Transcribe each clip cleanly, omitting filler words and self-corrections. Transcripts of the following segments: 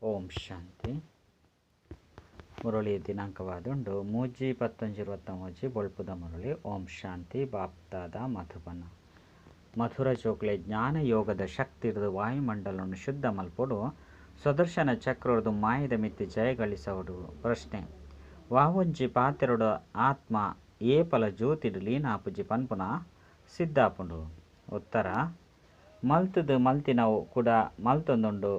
ಓಂ ಶಾಂತಿ. ಮುರಳಿ ದಿನಾಂಕವಾದುಂಡು 3-10-23 ಬೊಳ್ಪುದ ಮುರಳಿ. ಓಂ ಶಾಂತಿ. ಬಾಪ್ದಾದ ಮಧುಬನ. ಮಧುರ ಜೋಕ್ಲೆ ಜ್ಞಾನ ಯೋಗದ ಶಕ್ತಿರ್ದು ವಾಯುಮಂಡಲವನ್ನು ಶುದ್ಧ ಮಲ್ಪೊಡು. ಸ್ವದರ್ಶನ ಚಕ್ರರ್ದು ಮಾಯದ ಮಿತ್ತಿ ಜಯಗಳಿಸೋಡು. ಪ್ರಶ್ನೆ: ವಾವೊಂಜಿ ಪಾತೆರೊಡು ಆತ್ಮ ಏಪಲ ಜ್ಯೋತಿಡ್ ಲೀನಾಪುಜಿ ಪನ್ಪುನ ಸಿದ್ಧಾಪುಂಡು. ಉತ್ತರ: ಮಲ್ತದು ಮಲ್ತಿನವು ಕೂಡ ಮಲ್ತೊಂದುಂಡು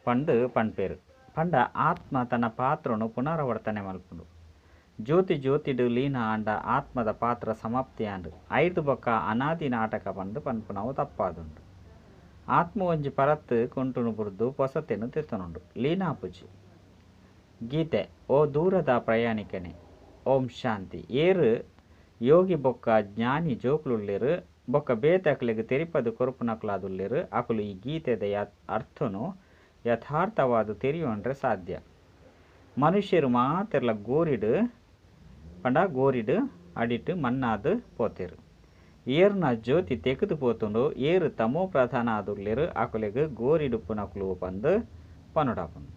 ಪಂಡು ಪಣ್ಪೇರು. ಪಂಡ ಆತ್ಮ ತನ್ನ ಪಾತ್ರನು ಪುನರಾವರ್ತನೆ ಮಲ್ಪುಂಡು. ಜ್ಯೋತಿ ಜ್ಯೋತಿಡ್ ಲೀನ ಆಂಡ ಆತ್ಮದ ಪಾತ್ರ ಸಮಾಪ್ತಿ ಆಂಡ್. ಐದು ಬೊಕ್ಕ ಅನಾದಿ ನಾಟಕ ಪಂದು ಪನ್ಪುನವು ತಪ್ಪಾದುಂಡು. ಆತ್ಮ ಒಂಜಿ ಪರತ್ ಕುಂಟುನು ಬುರ್ದು ಪೊಸತೆನು ತೆತ್ತನುಂಡು, ಲೀನಾಪುಜಿ. ಗೀತೆ: ಓ ದೂರದ ಪ್ರಯಾಣಿಕನೆ. ಓಂ ಶಾಂತಿ. ಏರು ಯೋಗಿ ಬೊಕ್ಕ ಜ್ಞಾನಿ ಜೋಕುಲುಲ್ಲೇರು ಬೊಕ್ಕ ಬೇತೆ ಅಕ್ಲೆಗ್ ತೆರಿಪದು ಕೊರ್ಪುನಕುಲಾದುಲ್ಲೇರು ಅಕುಲು ಈ ಗೀತೆದ ಅರ್ಥನು ಯಥಾರ್ಥವಾದ ತೆರಿಯೊಂಡ್ರೆ ಸಾಧ್ಯ. ಮನುಷ್ಯರು ಮಾತೆರ್ಲ ಗೋರಿಡು ಪಂಡ ಗೋರಿಡು ಅಡಿಟ್ ಮಣ್ಣಾದ್ ಪೋತೆರು. ಏರ್ನ ಜ್ಯೋತಿ ತೆಗೆದು ಪೋತುಂಡು ಏರು ತಮೋ ಪ್ರಧಾನ ಆದುಲ್ಲೇರು ಅಕುಲೆಗ್ ಗೋರಿಡುಪ್ಪುನಕುಲು ಪಂದು ಪನೊಡಾಪುಂಡು.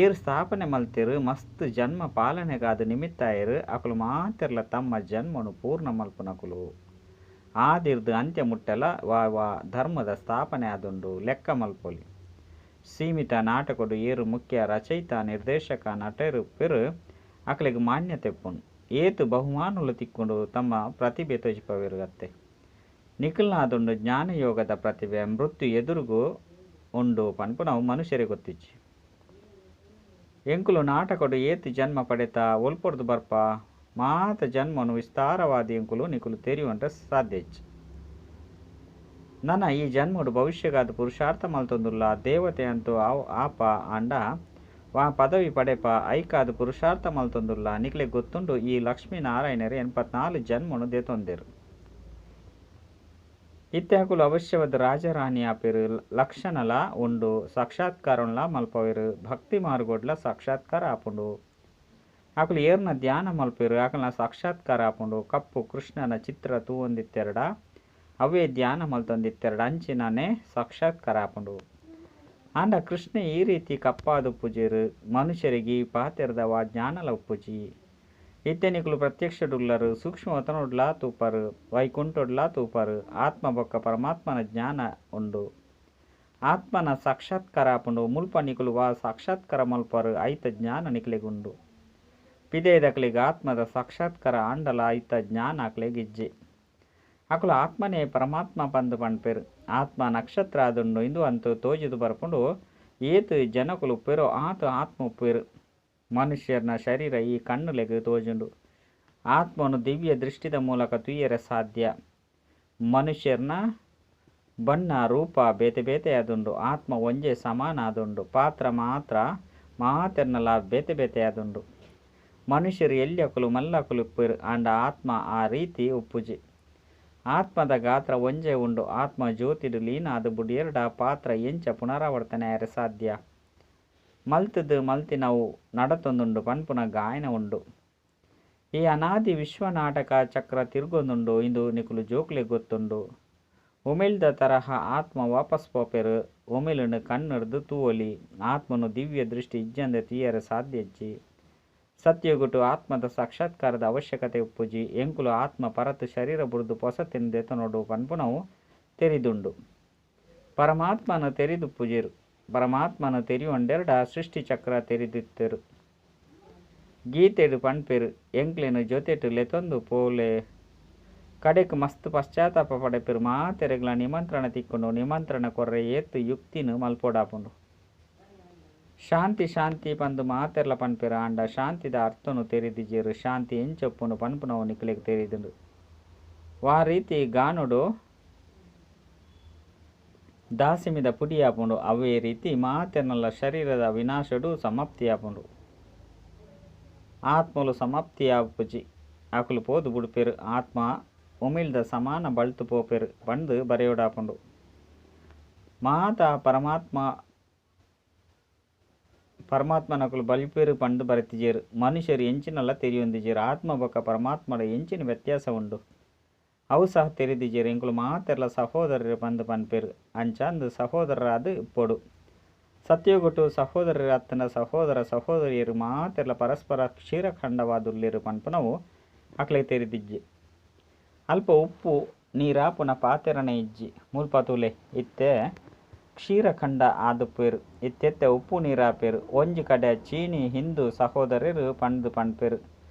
ಏರು ಸ್ಥಾಪನೆ ಮಲ್ತೆರು ಮಸ್ತ್ ಜನ್ಮ ಪಾಲನೆಗಾದ ನಿಮಿತ್ತಾಯರು ಅಕುಲು ಮಾತೆರ್ಲ ತಮ್ಮ ಜನ್ಮನು ಪೂರ್ಣ ಮಲ್ಪುನಕುಲು. ಆದಿರ್ದು ಅಂತ್ಯ ಮುಟ್ಟಲ ವಾ ವಾ ಧರ್ಮದ ಸ್ಥಾಪನೆ ಆದುಂಡು ಲೆಕ್ಕ ಮಲ್ಪೊಲಿ. ಸೀಮಿತ ನಾಟಕಡು ಏರು ಮುಖ್ಯ ರಚಯಿತ ನಿರ್ದೇಶಕ ನಟರು ಪೆರು ಅಕಲೆಗ್ ಮಾನ್ಯತೆ ಉಪ್ಪುಂಡು. ಏತು ಬಹುಮಾನಲು ತಿಕ್ಕೊಂಡು ತಮ್ಮ ಪ್ರತಿಭೆ ತೋಜಿಪವೇರು ಅತ್ತೆ. ನಿಖಿಲ್ನಾದುಂಡು ಜ್ಞಾನಯೋಗದ ಪ್ರತಿಭೆ ಮೃತ್ಯು ಎದುರುಗು ಉಂಡು ಪನ್ಪುನವು ಮನುಷ್ಯರಿಗೆ ಗೊತ್ತಿಚ್ಚಿ. ಎಂಕುಲು ನಾಟಕಡು ಏತು ಜನ್ಮ ಪಡೆತ ಒಲ್ಪೊರ್ದು ಬರ್ಪ ಮಾತ ಜನ್ಮನು ವಿಸ್ತಾರವಾದಿ ಎಂಕುಲು ನಿಕುಲು ತೆರಿಯುವಂತೆ ಸಾಧ್ಯ ಇಚ್ಚಿ. ನನ ಈ ಜನ್ಮಡು ಭವಿಷ್ಯಗಾದ ಪುರುಷಾರ್ಥ ಮಲ್ತೊಂದುಲ್ಲ ದೇವತೆ ಅಂತೂ ಆಪ ಆಂಡ ವಾ ಪದವಿ ಪಡೆಪ ಐಕಾದ ಪುರುಷಾರ್ಥ ಮಲ್ತೊಂದುಲ್ಲ. ನಿಕ್ಲೆ ಗೊತ್ತುಂಡು ಈ ಲಕ್ಷ್ಮೀನಾರಾಯಣರು 84 ಜನ್ಮನು ದೇತೊಂದೇರು. ಇತ್ಯಾಕುಲು ಅವಶ್ಯವಾದ ರಾಜರಾಣಿ ಆಪೇರು ಲಕ್ಷಣಲ ಉಂಡು ಸಾಕ್ಷಾತ್ಕಾರನ್ಲ ಮಲ್ಪವೇರು ಭಕ್ತಿ ಮಾರ್ಗೋಡ್ಲ ಸಾಕ್ಷಾತ್ಕಾರ ಆಪುಂಡು. ಆಕುಲು ಏರ್ನ ಧ್ಯಾನ ಮಲ್ಪೇರು ಆಕಲ್ನ ಸಾಕ್ಷಾತ್ಕಾರ ಆಪುಂಡು. ಕಪ್ಪು ಕೃಷ್ಣನ ಚಿತ್ರ ತೂವೊಂದಿತ್ತೆರಡ ಅವೇ ಧ್ಯಾನ ಮಲ್ತೊಂದಿತ್ತೆರಡ ಅಂಚಿನನೇ ಸಾಕ್ಷಾತ್ಕಾರ ಆಪುಂಡು. ಆಂಡ ಕೃಷ್ಣ ಈ ರೀತಿ ಕಪ್ಪಾದ ಪೂಜೆರು ಮನುಷ್ಯರಿಗೆ ಪಾತೆರದ ವಾ ಜ್ಞಾನಲ ಉಪ್ಪುಜಿ. ಇತ್ತೆನಿಕುಲು ಪ್ರತ್ಯಕ್ಷಡುಲ್ಲರು ಸೂಕ್ಷ್ಮವತನೊಡ್ಲಾ ತೂಪರು ವೈಕುಂಠೊಡ್ಲಾ ತೂಪರು. ಆತ್ಮ ಬೊಕ್ಕ ಪರಮಾತ್ಮನ ಜ್ಞಾನ ಉಂಡು. ಆತ್ಮನ ಸಾಕ್ಷಾತ್ಕಾರ ಆಪುಂಡು. ಮುಲ್ಪ ನಿಕುಲು ವಾ ಸಾಕ್ಷಾತ್ಕಾರ ಮಲ್ಪರು ಐತ ಜ್ಞಾನ ನಿಕಲೆಗುಂಡು. ಪಿದೇದಕ್ಲೆಗ್ ಆತ್ಮದ ಸಾಕ್ಷಾತ್ಕಾರ ಆಂಡಲ ಐತ ಜ್ಞಾನ ಅಕ್ಲೆಗ್ ಇಜ್ಜಿ. ಅಕುಲು ಆತ್ಮನೇ ಪರಮಾತ್ಮ ಪಂದು ಪಣ್ಪೇರು. ಆತ್ಮ ನಕ್ಷತ್ರ ಆದುಂಡು ಇಂದು ಅಂತೂ ತೋಜಿದು ಬರ್ಪುಂಡು. ಏತು ಜನಕುಲು ಉಪ್ಪೇರೋ ಆತ ಆತ್ಮ ಉಪ್ಪೇರು. ಮನುಷ್ಯನ ಶರೀರ ಈ ಕಣ್ಣುಲೆಗ್ ತೋಜುಂಡು. ಆತ್ಮನು ದಿವ್ಯ ದೃಷ್ಟಿದ ಮೂಲಕ ತುಯ್ಯರೆ ಸಾಧ್ಯ. ಮನುಷ್ಯನ ಬಣ್ಣ ರೂಪ ಬೇತೆ ಬೇತೆ ಆದುಂಡು. ಆತ್ಮ ಒಂಜೇ ಸಮಾನ ಆದುಂಡು. ಪಾತ್ರ ಮಾತ್ರ ಮಾತೆರ್ನಲ ಬೇತೆ ಬೇತೆ ಆದುಂಡು. ಮನುಷ್ಯರು ಎಲ್ಯಕುಲು ಮಲ್ಲಕುಲು ಉಪ್ಪೇರು ಆಂಡ ಆತ್ಮ ಆ ರೀತಿ ಉಪ್ಪುಜಿ. ಆತ್ಮದ ಗಾತ್ರ ಒಂಜೇ ಉಂಡು. ಆತ್ಮ ಜ್ಯೋತಿಡ್ ಲೀನಾದ ಬುಡಿಯರ್ಡ ಪಾತ್ರ ಎಂಚ ಪುನರಾವರ್ತನೆ ಆಯರೆ ಸಾಧ್ಯ. ಮಲ್ತದು ಮಲ್ತಿನವು ನಡತೊಂದುಂಡು ಪನ್ಪುನ ಗಾಯನ ಉಂಡು. ಈ ಅನಾದಿ ವಿಶ್ವನಾಟಕ ಚಕ್ರ ತಿರುಗೊಂದುಂಡು ಇಂದು ನಿಕುಲು ಜೋಕ್ಲೆ ಗೊತ್ತುಂಡು. ಉಮಿಲ್ದ ತರಹ ಆತ್ಮ ವಾಪಸ್ ಪೋಪೆರು. ಉಮಿಲನ್ನು ಕಣ್ಣುರ್ದು ತೂವೊಲಿ. ಆತ್ಮನು ದಿವ್ಯ ದೃಷ್ಟಿ ಇಜ್ಜಂದೆ ತುಯ್ಯರೆ ಸಾಧ್ಯ ಇಜ್ಜಿ. ಸತ್ಯಗುಟು ಆತ್ಮದ ಸಾಕ್ಷಾತ್ಕಾರದ ಅವಶ್ಯಕತೆ ಉಪ್ಪುಜಿ. ಎಂಕುಲು ಆತ್ಮ ಪರತ್ ಶರೀರ ಬುರ್ದು ಪೊಸತಿನ ದೆತನೊಡು ಪನ್ಪುನವು ತೆರಿದುಂಡು. ಪರಮಾತ್ಮನ ತೆರಿದುಪ್ಪುಜಿರು. ಪರಮಾತ್ಮನ ತೆರಿಯೊಂಡೆರಡ ಸೃಷ್ಟಿ ಚಕ್ರ ತೆರಿದಿತ್ತರು. ಗೀತೆಡು ಪಣ್ಪೇರು ಎಂಕ್ಲೆನ ಜೊತೆಟು ಲೆತೊಂದು ಪೋಲೆ ಕಡೆಕ್ ಮಸ್ತ್ ಪಶ್ಚಾತ್ತಾಪ ಪಡೆಪೇರು. ಮಾತೆರೆಗ್ಲ ನಿಮಂತ್ರಣ ತಿಕ್ಕೊಂಡು ನಿಮಂತ್ರಣ ಕೊರ್ರೆ ಏತ್ ಯುಕ್ತಿನ ಮಲ್ಪೊಡಾಪುಂಡು. ಶಾಂತಿ ಶಾಂತಿ ಪಂದು ಮಾತೆರ್ಲ ಪಣ್ಪೇರು ಆಂಡ ಶಾಂತಿದ ಅರ್ಥನು ತೆರಿದಿಜೇರು. ಶಾಂತಿ ಎಂಚೊಪ್ಪುಂಡು ಪನ್ಪುನವು ನಿಕ್ಲೆಗ್ ತೆರಿದುಂಡು. ವಾ ರೀತಿ ಗಾನೊಡು ದಾಸಿಮಿದ ಪುಡಿಯಾಪುಂಡು ಅವೇ ರೀತಿ ಮಾತೆರ್ನಲ ಶರೀರದ ವಿನಾಶಡು ಸಮಾಪ್ತಿಯಾಪುಂಡು. ಆತ್ಮಲು ಸಮಾಪ್ತಿಯಾಪುಜಿ. ಅಕುಲು ಪೋದು ಬುಡ್ಪೇರು. ಆತ್ಮ ಉಮಿಲ್ದ ಸಮಾನ ಬಳ್ತು ಪೋಪೇರು ಪಂದು ಬರೆಯೊಡಾಪುಂಡು. ಮಾತ ಪರಮಾತ್ಮ ಪರಮಾತ್ಮನಕುಲು ಬಲಿಪೇರು ಪಂದು ಬರೆತಿಜೇರು. ಮನುಷ್ಯರು ಎಂಚಿನಲ್ಲ ತೆರಿಯೊಂದಿಜೇರು. ಆತ್ಮ ಬೊಕ್ಕ ಪರಮಾತ್ಮಡ ಎಂಚಿನ ವ್ಯತ್ಯಾಸ ಉಂಡು ಅವು ಸಹ ತೆರಿದಿಜೇರು. ಎಂಕುಲು ಮಾತೆರ್ಲ ಸಹೋದರರು ಪಂದು ಪನ್ಪೇರು. ಅಂಚಾಂದು ಸಹೋದರರಾದ ಇಪ್ಪೊಡು. ಸತ್ಯಯುಗಟು ಸಹೋದರರತ್ತನ ಸಹೋದರ ಸಹೋದರಿಯರು ಮಾತೆರ್ಲ ಪರಸ್ಪರ ಕ್ಷೀರಖಂಡವಾದುಲ್ಲೆರ್ ಪನ್ಪುನವು ಅಕ್ಲೆಗ್ ತೆರಿದಿಜ್ಜಿ. ಅಲ್ಪ ಉಪ್ಪು ನೀರಾಪುನ ಪಾತೆರನೆ ಇಜ್ಜಿ. ಮುಲ್ಪ ತೂಲೆ ಇತ್ತೆ ಕ್ಷೀರಖಂಡ ಆದುಪ್ಪುವೆರ್. ಇತ್ತೆತ್ತೆ ಉಪ್ಪು ನೀರಾಪೆರ್. ಒಂಜಿ ಕಡೆ ಚೀನಿ ಹಿಂದೂ ಸಹೋದರೆರ್ ಪಂಡ್ದ್ ಪನ್ಪೆರ್.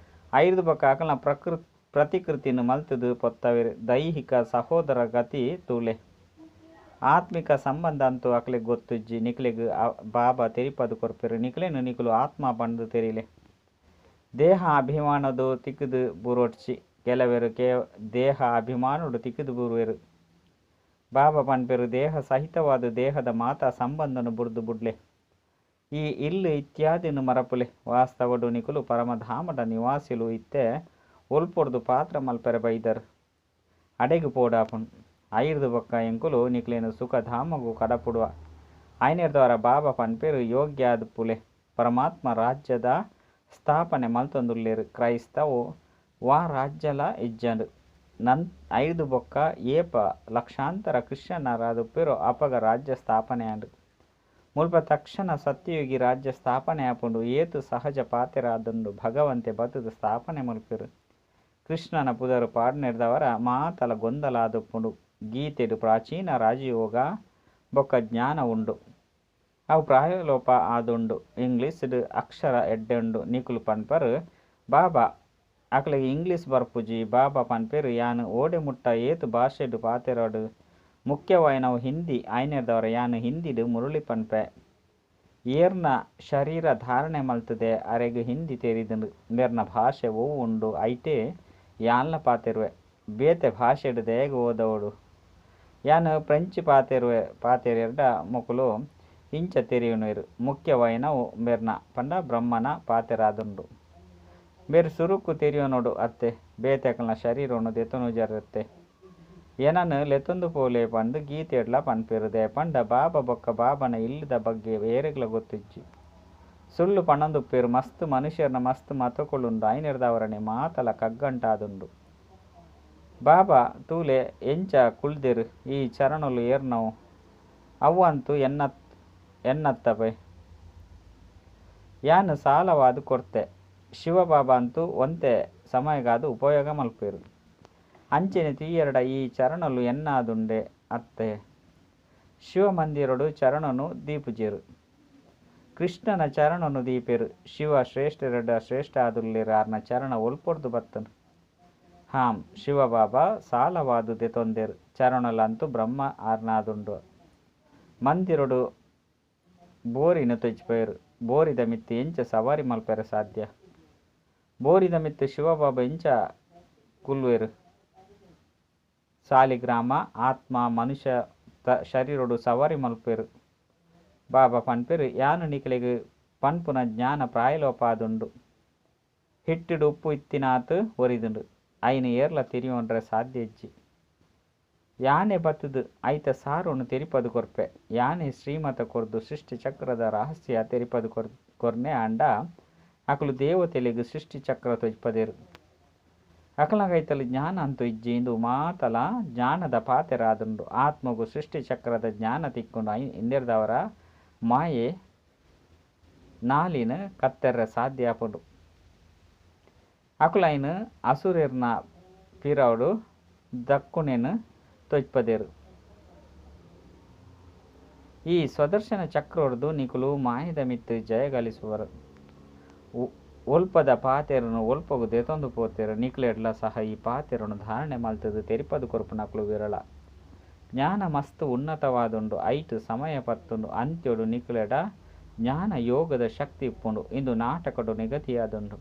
ಐರ್ದ್ ಬೊಕ್ಕ ಅಕಲ್ನ ಪ್ರತಿಕೃತಿನ್ ಮಲ್ತ್ದ್ ಪೊತ್ತವೆರ್. ದೈಹಿಕ ಸಹೋದರ ಗತಿ ತೂಲೆ. ಆತ್ಮಿಕ ಸಂಬಂಧ ಅಂತೂ ಅಕ್ಲೆಗ್ ಗೊತ್ತುಜ್ಜಿ. ನಿಕ್ಲೆಗ್ ಬಾಬಾ ತೆರಿಪಾದ್ ಕೊರ್ಪೆರ್. ನಿಕ್ಲೆನ್ ನಿಕುಲು ಆತ್ಮ ಪಂಡ್ದ್ ತೆರಿಲೆ. ದೇಹ ಅಭಿಮಾನೊಡು ತಿಕ್ಕ್ದ್ ಬೂರೊಡ್ಚಿ. ಕೆಲವೆರ್ ದೇಹ ಅಭಿಮಾನೊಡು ತಿಕ್ಕ್ದ್ ಬೂರುವೆರ್. ಬಾಬಾ ಪನ್ಪೆರ್ ದೇಹ ಸಹಿತವಾದ ದೇಹದ ಮಾತಾ ಸಂಬಂಧನು ಬುಡ್ದು ಬುಡ್ಲೆ. ಈ ಇಲ್ಲ್ ಇತ್ಯಾದಿನ್ ಮರಪುಲೆ. ವಾಸ್ತವಡ್ ನಿಕುಲು ಪರಮಧಾಮದ ನಿವಾಸಿಲು ಇತ್ತೆ ಒಲ್ಪೊರ್ದು ಪಾತ್ರ ಮಲ್ಪೆರೆ ಬೈದರ್. ಅಡೆಗ್ ಪೋಡಾಪುಂಡು. ಐರ್ದ್ ಬೊಕ್ಕ ಎಂಕುಲು ನಿಕ್ಲೆನ್ ಸುಖಧಾಮೊಗು ಕಡಪುಡುವ. ಐನೆರ್ದ್ವಾರ ಬಾಬಾ ಪನ್ಪೆರ್ ಯೋಗ್ಯ ಆದುಪ್ಪುಲೆ. ಪರಮಾತ್ಮ ರಾಜ್ಯದ ಸ್ಥಾಪನೆ ಮಲ್ತೊಂದುಲ್ಲೆರ್. ಕ್ರೈಸ್ತವು ವಾ ರಾಜ್ಯಲ ಇಜ್ಜಂಡ್. ಐರ್ದ್ ಬೊಕ್ಕ ಏಪ ಲಕ್ಷಾಂತರ ಕ್ರಿಶ್ಚಿಯನ್ನರಾದುಪ್ಪೆರೋ ಅಪಗ ರಾಜ್ಯ ಸ್ಥಾಪನೆ ಆಂಡ್. ಮುಲ್ಪ ತಕ್ಷಣ ಸತ್ಯಯುಗಿ ರಾಜ್ಯ ಸ್ಥಾಪನೆ ಆಪುಂಡು. ಏತ್ ಸಹಜ ಪಾತೆರ ಆದುಂಡು. ಭಗವಂತೆ ಬತ್ತುದು ಸ್ಥಾಪನೆ ಮಲ್ಪೆರ್. ಕೃಷ್ಣನ ಪುದರ್ ಪಾಡ್ನೆರ್ದವರ ಮಾತಲ ಗೊಂದಲ ಆದುಪ್ಪುಂಡು. ಗೀತೆಡ್ ಪ್ರಾಚೀನ ರಾಜಯೋಗ ಬೊಕ್ಕ ಜ್ಞಾನ ಉಂಡು. ಅವು ಪ್ರಾಯಲೋಪ ಆದುಂಡು. ಇಂಗ್ಲೀಷ್ಡ್ ಅಕ್ಷರ ಎಡ್ಡೆ ಉಂಡು. ನಿಕುಲು ಪನ್ಪರ್ ಬಾಬಾ ಅಕ್ಲೆಗ್ ಇಂಗ್ಲೀಷ್ ಬರ್ಪುಜಿ. ಬಾಬಾ ಪನ್ಪೆರ್ ಯಾನ್ ಓಡೆ ಮುಟ್ಟ ಏತ್ ಭಾಷೆಡ್ ಪಾತೆರೊಡು. ಮುಖ್ಯವಾಯಿನವು ಹಿಂದಿ ಆಯಿನೆರ್ದವರ ಯಾನ್ ಹಿಂದಿಡ್ ಮುರುಳಿ ಪನ್ಪೆ. ಏರ್ನ ಶರೀರ ಧಾರಣೆ ಮಲ್ತ್ದೆ ಅರೆಗ್ ಹಿಂದಿ ತೆರಿದುಂಡು. ಮೆರ್ನ ಭಾಷೆ ಒವು ಉಂಡು ಐಟೇ ಯಾನ್ಲ ಪಾತೆರುವೆ. ಬೇತೆ ಭಾಷೆಡ್ ದಾಯೆಗ್ ಓದವೊಡು. ಯಾನ್ ಫ್ರೆಂಚ್ ಪಾತೆರುವೆ ಪಾತೆರ್ಯೆರ್ಡ ಮೊಕುಲು ಇಂಚ ತೆರಿಯೊನ್ವೆರ್. ಮುಖ್ಯವಾಯಿನವು ಮೆರ್ನ ಪಂಡ ಬ್ರಹ್ಮನ ಪಾತೆರಾದುಂಡು. ಮೇರ್ ಸುರುಕು ತೆರಿಯೊನೊಡು ಅತ್ತೆ. ಬೇತೆಕಲ್ನ ಶರೀರೊನು ದೆತೊನುಜರತ್ತೆ. ಎನನ್ ಲೆತೊಂದು ಪೋಲೆ ಪಂದ್ ಗೀತೆಡ್ಲ ಪನ್ಪೆರ್. ದಾಯೆ ಪಂಡ ಬಾಬಾ ಬೊಕ್ಕ ಬಾಬಾನ ಇಲ್ಲ್ದ ಬಗ್ಗೆ ಏರೆಗ್ಲ ಗೊತ್ತುಜ್ಜಿ. ಸುಳ್ಳು ಪನೊಂದುಪ್ಪೆರ್. ಮಸ್ತ್ ಮನುಷ್ಯರ್ನ ಮಸ್ತ್ ಮತಕುಲುಂಡು. ಐನೆರ್ದಾವರನೆ ಮಾತಲ ಕಗ್ಗಂಟಾದುಂಡು. ಬಾಬಾ ತೂಲೆ ಎಂಚ ಕುಲ್ದೆರ್ ಈ ಚರಣೊಲು ಏರ್ನವು. ಅವ್ವಂತು ಎನ್ನತ್ತಪೈ. ಯಾನ್ ಸಾಲವಾದ್ ಕೊರ್ತೆ. ಶಿವಬಾಬಾ ಅಂತೂ ಒಂತೆ ಸಮಯಗಾದ್ ಉಪಯೋಗ ಮಲ್ಪೆರ್. ಅಂಚನೆ ತೂಯೆರ್ಡ ಈ ಚರಣೊಲು ಎನ್ನಾದುಂಡೆ ಅತ್ತೆ. ಶಿವ ಮಂದಿರೊಡು ಚರಣೊನು ದೀಪುಜೆರ್. ಕೃಷ್ಣನ ಚರಣೊನು ದೀಪೆರ್. ಶಿವ ಶ್ರೇಷ್ಠರೆಡ ಶ್ರೇಷ್ಠ ಆದುಲ್ಲೆರ್. ಆರ್ನ ಚರಣ ಒಲ್ಪೊರ್ದು ಬತ್ತುಂಡು. ಹಾಂ ಶಿವಬಾಬಾ ಸಾಲವಾದ್ ದೆತೊಂದೆರ್. ಚರಣೊಲಂತೂ ಬ್ರಹ್ಮ ಆರ್ನಾದುಂಡು. ಮಂದಿರೊಡು ಬೋರಿನ್ ತೋಜಿಪಾಯೆರ್. ಬೋರಿದ ಮಿತ್ತ್ ಎಂಚ ಸವಾರಿ ಮಲ್ಪೆರೆ ಸಾಧ್ಯ. ಬೋರಿದ ಮಿತ್ತ್ ಶಿವಬಾಬಾ ಎಂಚ ಕುಲ್ಲುವೆರ್. ಸಾಲಿಗ್ರಾಮ ಆತ್ಮ ಮನುಷ್ಯ ಶರೀರೊಡು ಸವಾರಿ ಮಲ್ಪೆರ್. ಬಾಬಾ ಪನ್ಪೆರ್ ಯಾನ್ ನಿಕ್ಲೆಗ್ ಪನ್ಪುನ ಜ್ಞಾನ ಪ್ರಾಯಲೋಪ ಆದುಂಡು. ಹಿಟ್ಟುಡು ಉಪ್ಪು ಇತ್ತಿನಾತ್ ಒರಿದುಂಡು. ಐನ್ ಏರ್ಲ ತೆರಿಯೊನ್ರೆ ಸಾಧ್ಯ ಇಜ್ಜಿ. ಯಾನೆ ಬತ್ತುದು ಐತ ಸಾರೊನು ತೆರಿಪಾದ್ ಕೊರ್ಪೆ. ಯಾನೆ ಶ್ರೀಮತ ಕೊರ್ದು ಸೃಷ್ಟಿ ಚಕ್ರದ ರಹಸ್ಯ ತೆರಿಪಾದ್ ಕೊರ್ನೆ ಆಂಡ ಅಕುಲು ದೇವತೆಲೆಗ್ ಸೃಷ್ಟಿ ಚಕ್ರ ತೋಜಿಪದೆರ್. ಅಕಲ್ನ ಕೈತಲ್ ಜ್ಞಾನ ಅಂತೂ ಇಜ್ಜಿ. ಇಂದು ಮಾತಲ ಜ್ಞಾನದ ಪಾತೆರ ಆದುಂಡು. ಆತ್ಮಗು ಸೃಷ್ಟಿ ಚಕ್ರದ ಜ್ಞಾನ ತಿಕ್ಕುಂಡು. ಇಂದೆರ್ದಾವರ ಮಾಯೆ ನಾಲಿನ ಕತ್ತೆರ್ರೆ ಸಾಧ್ಯ ಆಪುಂಡು. ಅಕುಲು ಐನ್ ಅಸುರೆರ್ನ ಪಿರವುಡು ದಕ್ಕುನೆನ್ ತೋಜಿಪದೆರ್. ಈ ಸ್ವದರ್ಶನ ಚಕ್ರೊರ್ದು ನಿಕುಲು ಮಾಯೆದ ಮಿತ್ತ್ ಜಯ ಗಳಿಸುವರು. ಒಲ್ಪದ ಪಾತೆರನು ಒಲ್ಪಗು ದೆತೊಂದು ಪೋತೆರ್. ನಿಕ್ಲೆಡ್ಲ ಸಹ ಈ ಪಾತೆರೊನು ಧಾರಣೆ ಮಲ್ತ್ದ್ ತೆರಿಪಾದ್ ಕೊರ್ಪುನಕುಲು ವಿರಳ. ಜ್ಞಾನ ಮಸ್ತ್ ಉನ್ನತವಾದುಂಡು. ಐಟ್ ಸಮಯ ಪತ್ತುಂಡು. ಅಂತ್ಯೊಡು ನಿಕ್ಲೆಡ ಜ್ಞಾನ ಯೋಗದ ಶಕ್ತಿ ಇಪ್ಪುಂಡು. ಇಂದು ನಾಟಕಡ್ ನಿಗದಿಯಾದುಂಡು.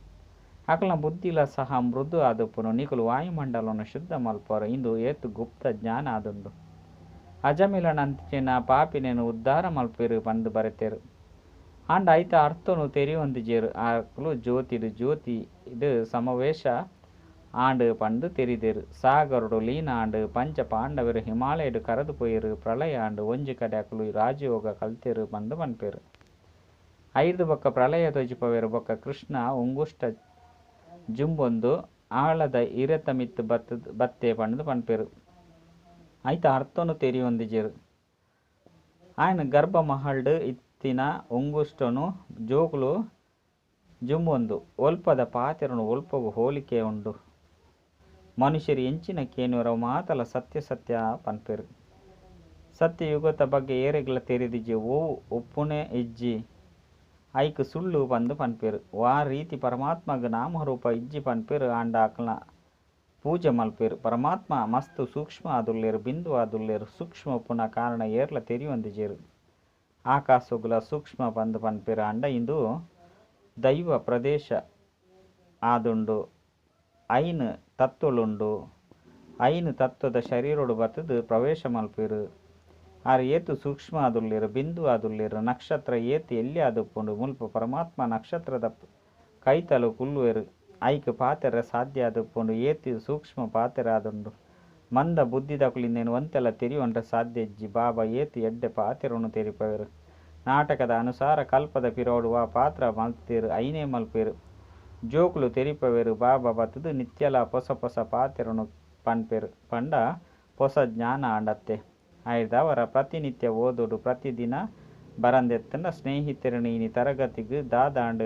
ಅಕಲ್ನ ಬುದ್ಧಿಲ ಸಹ ಮೃದು ಆದುಪ್ಪುಂಡು. ನಿಕುಲು ವಾಯುಮಂಡಲನು ಶುದ್ಧ ಮಲ್ಪುವರ್. ಇಂದು ಏತ್ ಗುಪ್ತ ಜ್ಞಾನ ಆದುಂಡು. ಅಜಮಿಳನಂಚಿನ ಪಾಪಿಲೆನ್ ಉದ್ಧಾರ ಮಲ್ಪುವೆರ್ ಪಂದ್ ಬರೆತೆರ್. ಆಂಡ ಐತ ಅರ್ಥೊನು ತೆರಿಯೊಂದಿಜೆರ್. ಅಕುಲು ಜ್ಯೋತಿಡ್ ಜ್ಯೋತಿಡ್ ಸಮಾವೇಶ ಆಂಡ್ ಪಂದ್ ತೆರಿದೆರ್. ಸಾಗರೊಡು ಲೀನ ಆಂಡ್. ಪಂಚ ಪಾಂಡವೆರ್ ಹಿಮಾಲಯಡ್ ಕರದ್ ಪೋಯೆರ್. ಪ್ರಳಯ ಆಂಡ್. ಒಂಜಿ ಕಡೆ ಅಕುಲು ರಾಜಯೋಗ ಕಲ್ತೆರ್ ಪಂದ್ ಪನ್ಪೆರ್. ಐರ್ದ್ ಬೊಕ್ಕ ಪ್ರಳಯ ತೋಜಿಪವೆರ್. ಬೊಕ್ಕ ಕೃಷ್ಣ ಉಂಗುಷ್ಟ ಜುಂಬೊಂದು ಆಲದ ಇರೆತ ಮಿತ್ತ್ ಬತ್ತೆ ಪಂದ್ ಪನ್ಪೆರ್. ಐತ ಅರ್ಥೊನು ತೆರಿಯೊಂದಿಜೆರ್. ಆಯನ ಗರ್ಭ ಮಹಲ್ಡ್ ಮಲ್ತಿನ ಉಂಗುಷ್ಟೊನು ಜೋಕುಲು ಜುಂಬೊಂದು. ಒಲ್ಪದ ಪಾತೆರೊನು ಒಲ್ಪಗ್ ಹೋಲಿಕೆ ಉಂಡು. ಮನುಷ್ಯೆರ್ ಎಂಚಿನ ಕೇನುವೆರ್ ಅವು ಮಾತಲ ಸತ್ಯ ಸತ್ಯ ಪನ್ಪೆರ್. ಸತ್ಯಯುಗತ ಬಗ್ಗೆ ಏರೆಗ್ಲಾ ತೆರಿದಿಜ್ಜಿ. ಒವು ಉಪ್ಪುನೇ ಇಜ್ಜಿ ಐಕ್ ಸುಳ್ಳು ಪಂದ್ ಪನ್ಪೆರ್. ವಾ ರೀತಿ ಪರಮಾತ್ಮಗ್ ನಾಮ ರೂಪ ಇಜ್ಜಿ ಪನ್ಪೆರ್ ಆಂಡ ಅಕಲ್ನ ಪೂಜೆ ಮಲ್ಪುವೆರ್. ಪರಮಾತ್ಮ ಮಸ್ತ್ ಸೂಕ್ಷ್ಮ ಆದುಲ್ಲೆರ್ ಬಿಂದು ಆದುಲ್ಲೆರ್. ಸೂಕ್ಷ್ಮ ಉಪ್ಪುನ ಕಾರಣ ಏರ್ಲ ತೆರಿಯೊಂದಿಜೆರ್. ಆಕಾಶಗುಲ ಸೂಕ್ಷ್ಮ ಪಂದ್ ಪನ್ಪೆರ್ ಆಂಡ ಇಂದು ದೈವ ಪ್ರದೇಶ ಆದುಂಡು. 5 ತತ್ವಲುಂಡು. 5 ತತ್ವದ ಶರೀರೊಡು ಬತ್ತುದು ಪ್ರವೇಶ ಮಲ್ಪುವೆರ್. ಆರ್ ಏತ್ ಸೂಕ್ಷ್ಮ ಆದುಲ್ಲೆರ್ ಬಿಂದು ಆದುಲ್ಲೆರ್. ನಕ್ಷತ್ರ ಏತ್ ಎಲ್ಯ ಆದುಪ್ಪುಂಡು. ಮುಲ್ಪ ಪರಮಾತ್ಮ ನಕ್ಷತ್ರದ ಕೈತಲು ಕುಲ್ಲುವೆರ್. ಐಕ್ ಪಾತೆರ ಸಾಧ್ಯ ಆದುಪ್ಪುಂಡು. ಏತ್ ಸೂಕ್ಷ್ಮ ಪಾತೆರ ಆದುಂಡು. ಮಂದ ಬುದ್ಧಿದಕುಲು ಇಂದೆನ್ ಒಂತೆಲ ತೆರಿಯೊನ್ರೆ ಸಾಧ್ಯ ಇಜ್ಜಿ. ಬಾಬಾ ಏತ್ ಎಡ್ಡೆ ಪಾತೆರೊನು ತೆರಿಪವೆರ್. ನಾಟಕದ ಅನುಸಾರ ಕಲ್ಪದ ಪಿರವುಡು ವಾ ಪಾತ್ರ ಮಲ್ತೆರ್ ಐನೇ ಮಲ್ಪುವೆರ್. ಜೋಕುಲು ತೆರಿಪವೆರ್ ಬಾಬಾ ಬತ್ತುದು ನಿತ್ಯಲ ಪೊಸ ಪೊಸ ಪಾತೆರೊನು ಪನ್ಪೆರ್ ಪಂಡ ಪೊಸ ಜ್ಞಾನ ಆಂಡತ್ತೆ. ಆಯಿರ್ದಾವರ ಪ್ರತಿನಿತ್ಯ ಓದೊಡು. ಪ್ರತಿದಿನ ಬರಂದೆತ್ತುಂಡ ಸ್ನೇಹಿತೆರೆನ್ ಇನಿ ತರಗತಿಗ್ ದಾದಾಂಡ್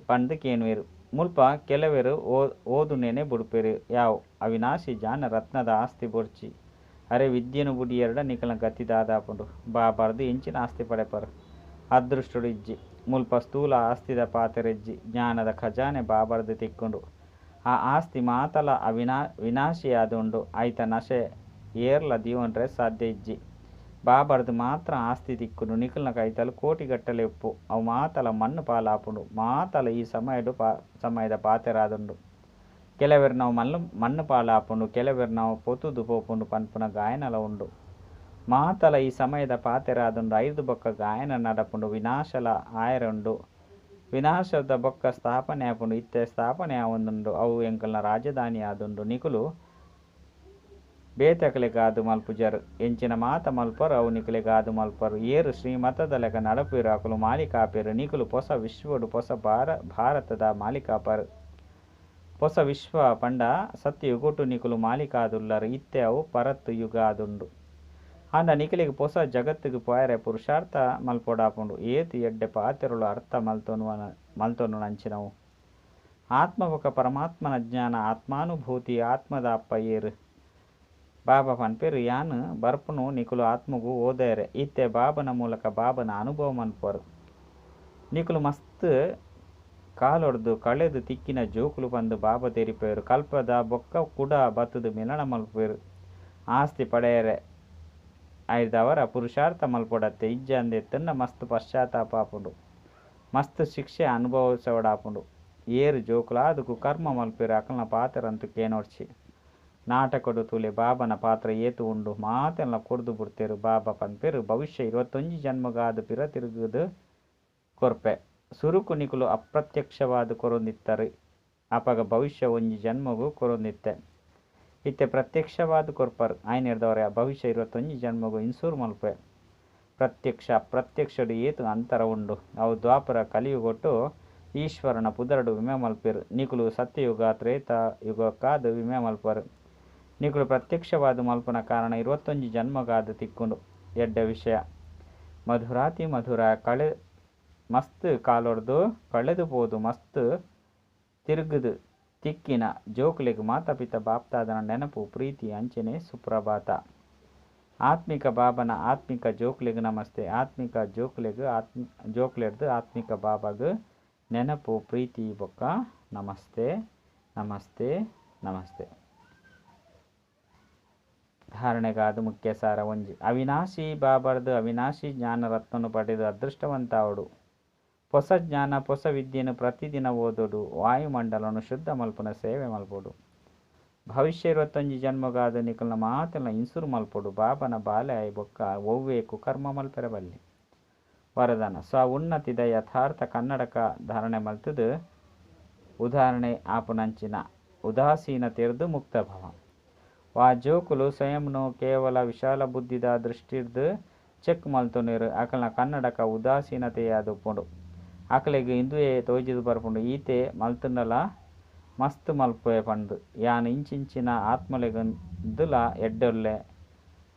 ಪಂದ್ ಕೇನುವೆರ್. ಮುಲ್ಪ ಕೆಲವೆರ್ ಓದುನೇನೆ ಬುಡ್ಪೆರ್. ಯಾವ್ ಅವಿನಾಶಿ ಜ್ಞಾನ ರತ್ನದ ಆಸ್ತಿ ಬೊಡ್ಚಿ. ಅರೆ ವಿದ್ಯೆನ್ ಬುಡಿಯೆರ್ಡ ನಿಕಲ್ನ ಗತಿ ದಾದಾಪುಂಡು. ಬಾಬಾರ್ದ್ ಎಂಚಿನ ಆಸ್ತಿ ಪಡೆಪರ್. ಅದೃಷ್ಟೊಡು ಇಜ್ಜಿ. ಮುಲ್ಪ ಸ್ಥೂಲ ಆಸ್ತಿದ ಪಾತೆರ ಇಜ್ಜಿ. ಜ್ಞಾನದ ಖಜಾನೆ ಬಾಬಾರ್ದ್ ತಿಕ್ಕುಂಡು. ಆ ಆಸ್ತಿ ಮಾತಲ ವಿನಾಶಿ ಆದುಂಡು. ಐತ ನಶೆ ಏರ್ಲ ದೀವೊನ್ರೆ ಸಾಧ್ಯ ಇಜ್ಜಿ. ಬಾಬಾರ್ದ್ ಮಾತ್ರ ಆಸ್ತಿ ತಿಕ್ಕುಂಡು. ನಿಕಲ್ನ ಕೈತಲ್ ಕೋಟಿಗಟ್ಟಲೆ ಉಪ್ಪು. ಅವು ಮಾತಲ ಮಣ್ಣು ಪಾಲಾಪುಂಡು. ಮಾತಲ ಈ ಸಮಯದ ಪಾತೆರ ಆದುಂಡು. ಕೆಲವೆರ್ನವು ಮಣ್ಣು ಪಾಲಾಪುಂಡು. ಕೆಲವೆರ್ನವು ಪೊತುದು ಪೋಪುಂಡು ಪನ್ಪುನ ಗಾಯನಲ ಉಂಡು. ಮಾತಲ ಈ ಸಮಯದ ಪಾತೆರ ಆದುಂಡು. ಐರ್ದ್ ಬೊಕ್ಕ ಗಾಯನ ನಡಪುಂಡು. ವಿನಾಶಲ ಆಯೆರೆ ಉಂಡು. ವಿನಾಶದ ಬೊಕ್ಕ ಸ್ಥಾಪನೆ ಆಪುಂಡು. ಇತ್ತೆ ಸ್ಥಾಪನೆ ಆವೊಂದುಂಡು. ಅವು ಎಂಕಲ್ನ ರಾಜಧಾನಿ ಆದುಂಡು. ನಿಕುಲು ಬೇತೆಕಲೆಗಾದ್ ಮಲ್ಪುಜರ್. ಎಂಚಿನ ಮಾತ ಮಲ್ಪರು ಅವು ನಿಕಲೆಗಾದ್ ಮಲ್ಪರು. ಏರ್ ಶ್ರೀಮತದ ಲೆಕ ನಡಪುವೆರ್ ಅಕುಲು ಮಾಲೀಕ ಆಪೆರ್. ನಿಕುಲು ಪೊಸ ವಿಶ್ವಡು ಪೊಸ ಭಾರತದ ಮಾಲೀಕಾಪರ್. ಪೊಸ ವಿಶ್ವ ಪಂಡ ಸತ್ಯಯುಗೊಟು ನಿಕುಲು ಮಾಲೀಕಾದುಲ್ಲರ್. ಇತ್ತೆ ಅವು ಪರತ್ ಯುಗ ಆದುಂಡು. ಆಂಡ ನಿಕಲೆಗ್ ಪೊಸ ಜಗತ್ತುಗ್ ಪೋಯರೆ ಪುರುಷಾರ್ಥ ಮಲ್ಪೊಡಾಪುಂಡು. ಏತ್ ಎಡ್ಡೆ ಪಾತೆರೊಲು ಅರ್ಥ ಮಲ್ತೊನುನಂಚಿನವು. ಆತ್ಮ ಬೊಕ್ಕ ಪರಮಾತ್ಮನ ಜ್ಞಾನ ಆತ್ಮಾನುಭೂತಿ ಆತ್ಮದ ಅಪ್ಪ ಏರ್. ಬಾಬಾ ಪನ್ಪೆರ್ ಯಾನ್ ಬರ್ಪುನು ನಿಕುಲು ಆತ್ಮಗು ಓದಯರೆ. ಇತ್ತೆ ಬಾಬನ ಮೂಲಕ ಬಾಬನ ಅನುಭವ ಮನ್ಪುವರು. ನಿಕುಲು ಮಸ್ತ್ ಕಾಲೊಡ್ದು ಕಳೆದು ತಿಕ್ಕಿನ ಜೋಕುಲು ಪಂದ್ ಬಾಬಾ ತೆರಿಪವೆರ್. ಕಲ್ಪದ ಬೊಕ್ಕ ಕುಡ ಬತ್ತುದು ಮಿಲನ ಮಲ್ಪುವೆರ್. ಆಸ್ತಿ ಪಡೆಯರೆ ಆಯಿರ್ದಾವರ ಪುರುಷಾರ್ಥ ಮಲ್ಪೊಡತ್ತೆ. ಇಜ್ಜಾಂದೆ ಇತ್ತುಂಡ ಮಸ್ತ್ ಪಶ್ಚಾತ್ತಾಪ ಆಪುಂಡು. ಮಸ್ತ್ ಶಿಕ್ಷೆ ಅನುಭವಿಸೋಡಾಪುಂಡು. ಏರ್ ಜೋಕುಲಾದ್ ಕುಕರ್ಮ ಮಲ್ಪುವೆರ್ ಅಕಲ್ನ ಪಾತೆರಂತೂ ಕೇನೊಡ್ಚಿ. ನಾಟಕಡು ತೂಲೆ ಬಾಬನ ಪಾತ್ರ ಏತ್ ಉಂಡು. ಮಾತೆಲ್ಲ ಕೊರ್ದು ಬುಡ್ತೆರ್. ಬಾಬಾ ಪನ್ಪೆರ್ ಭವಿಷ್ಯ 21 ಜನ್ಮಗಾದ್ ಪಿರ ತಿರುಗುದು ಕೊರ್ಪೆ. ಸುರುಕು ನಿಕುಲು ಅಪ್ರತ್ಯಕ್ಷವಾದ್ ಕೊರೊಂದಿತ್ತರ್. ಅಪಗ ಭವಿಷ್ಯ ಒಂಜಿ ಜನ್ಮಗು ಕೊರೊಂದಿತ್ತೆ. ಇತ್ತೆ ಪ್ರತ್ಯಕ್ಷವಾದ್ ಕೊರ್ಪರ್. ಆಯಿನೆಡ್ದವರೆ ಭವಿಷ್ಯ 21 ಜನ್ಮಗು ಇನ್ಸೂರ್ ಮಲ್ಪುವೆ. ಪ್ರತ್ಯಕ್ಷ ಅಪ್ರತ್ಯಕ್ಷಡು ಏತ್ ಅಂತರ ಉಂಡು. ಅವು ದ್ವಾಪರ ಕಲಿಯುಗೊಟ್ಟು ಈಶ್ವರನ ಪುದರ್ಡ್ ವಿಮೆ ಮಲ್ಪೆರ್. ನಿಕುಲು ಸತ್ಯಯುಗ ತ್ರೇತ ಯುಗಕ್ಕಾದ್ ವಿಮೆ ಮಲ್ಪುವರ್. ನಿಕುಲು ಪ್ರತ್ಯಕ್ಷವಾದ್ ಮಲ್ಪುನ ಕಾರಣ 21 ಜನ್ಮಗಾದ್ ತಿಕ್ಕುಂಡು. ಎಡ್ಡೆ ವಿಷಯ. ಮಧುರಾತಿ ಮಧುರ ಕಳೆ ಮಸ್ತ್ ಕಾಲೊಡ್ದು ಕಳೆದು ಪೋದು ಮಸ್ತ್ ತಿರುಗುದು ತಿಕ್ಕಿನ ಜೋಕುಲೆಗ್ ಮಾತಾ ಪಿತ ಬಾಪ್ತಾದನ ನೆನಪು ಪ್ರೀತಿ ಅಂಚನೆ ಸುಪ್ರಭಾತ. ಆತ್ಮಿಕ ಬಾಬನ ಆತ್ಮಿಕ ಜೋಕುಲೆಗ್ ನಮಸ್ತೆ. ಆತ್ಮಿಕ ಜೋಕುಲೆಗ್ ಜೋಕುಲೆಡ್ದ್ ಆತ್ಮಿಕ ಬಾಬಾಗ್ ನೆನಪು ಪ್ರೀತಿ ಬೊಕ್ಕ ನಮಸ್ತೆ ನಮಸ್ತೆ ನಮಸ್ತೆ. ಧಾರಣೆಗಾದ ಮುಖ್ಯ ಸಾರ ಒಂಜಿ. ಅವಿನಾಶಿ ಬಾಬಾರ್ದು ಅವಿನಾಶಿ ಜ್ಞಾನ ರತ್ನನು ಪಡೆದು ಅದೃಷ್ಟವಂತ ಆವೊಡು. ಪೊಸ ಜ್ಞಾನ ಪೊಸ ವಿದ್ಯೆನು ಪ್ರತಿದಿನ ಓದೊಡು. ವಾಯುಮಂಡಲನು ಶುದ್ಧ ಮಲ್ಪುನ ಸೇವೆ ಮಲ್ಪೊಡು. ಭವಿಷ್ಯ 21 ಜನ್ಮಗಾದ್ ನಿಕಲ್ನ ಮಾತೆಲ್ಲ ಇನ್ಸೂರ್ ಮಲ್ಪೊಡು. ಬಾಬನ ಬಾಲೆ ಆಯಿ ಬೊಕ್ಕ ಒವ್ವೇ ಕುಕರ್ಮ ಮಲ್ಪೆರೆ ಬಲ್ಲಿ. ವರದಾನ ಸ್ವ ಉನ್ನತಿದ ಯಥಾರ್ಥ ಕನ್ನಡಕ ಧಾರಣೆ ಮಲ್ತದು ಉದಾಹರಣೆ ಆಪುನಂಚಿನ ಉದಾಸೀನತೆರ್ದು ಮುಕ್ತ ಭವ. ವಾ ಜೋಕುಲು ಸ್ವಯಂನು ಕೇವಲ ವಿಶಾಲ ಬುದ್ಧಿದ ದೃಷ್ಟಿರ್ದ್ ಚೆಕ್ ಮಲ್ತೊನುವೆರ್ ಅಕಲ್ನ ಕನ್ನಡಕ ಉದಾಸೀನತೆಯಾದುಪ್ಪುಂಡು. ಅಕಲೆಗ್ ಇಂದುವೇ ತೋಜಿದ್ ಬರ್ಪುಂಡು. ಈತೆ ಮಲ್ತುಂಡಲ ಮಸ್ತ್ ಮಲ್ಪುವೆ ಪಂದ್. ಯಾನ್ ಇಂಚಿಂಚಿನ ಆತ್ಮಲೆಗ್ಂದುಲ ಎಡ್ಡೊಲ್ಲೆ.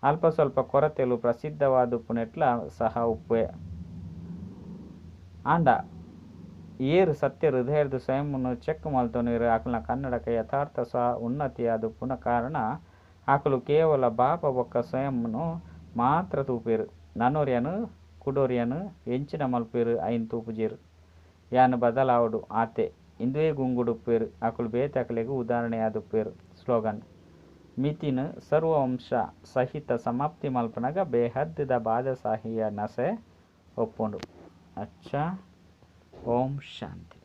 ಅಲ್ಪ ಸ್ವಲ್ಪ ಕೊರತೆಲು ಪ್ರಸಿದ್ಧವಾದುಪ್ಪುನೆಟ್ಲ ಸಹ ಉಪ್ಪುವೆ. ಆಂಡ ಏರ್ ಸತ್ಯ ಹೃದಯರ್ದ್ ಸ್ವಯಂನ್ ಚೆಕ್ ಮಲ್ತೊನುವೆರ್ ಅಕಲ್ನ ಕನ್ನಡಕ ಯಥಾರ್ಥ ಸ್ವ ಉನ್ನತಿಯಾದುಪ್ಪುನ ಕಾರಣ ಅಕುಲು ಕೇವಲ ಬಾಬಾ ಬೊಕ್ಕ ಸ್ವಯಂನು ಮಾತ್ರ ತೂಪೆರ್. ನನೊರಿಯನ್ ಕುಡೊರಿಯನ್ ಎಂಚಿನ ಮಲ್ಪುವೆರ್ ಐನ್ ತೂಪುಜೆರ್. ಯಾನ್ ಬದಲಾವೊಡು ಆತೆ ಇಂದುವೇ ಗುಂಗುಡುಪ್ಪುವೆರ್. ಅಕುಲು ಬೇತೆ ಅಕಲೆಗ್ ಉದಾಹರಣೆಯಾದುಪ್ಪುವೆರ್. ಸ್ಲೋಗನ್: ಮಿತಿನ್ ಸರ್ವ ವಂಶ ಸಹಿತ ಸಮಾಪ್ತಿ ಮಲ್ಪನಗ ಬೇಹದ್ದ ಬಾದಶಾಹಿಯ ನಶೆ ಉಪ್ಪುಂಡು. ಅಚ್ಚಾ, ಓಂ ಶಾಂತಿ.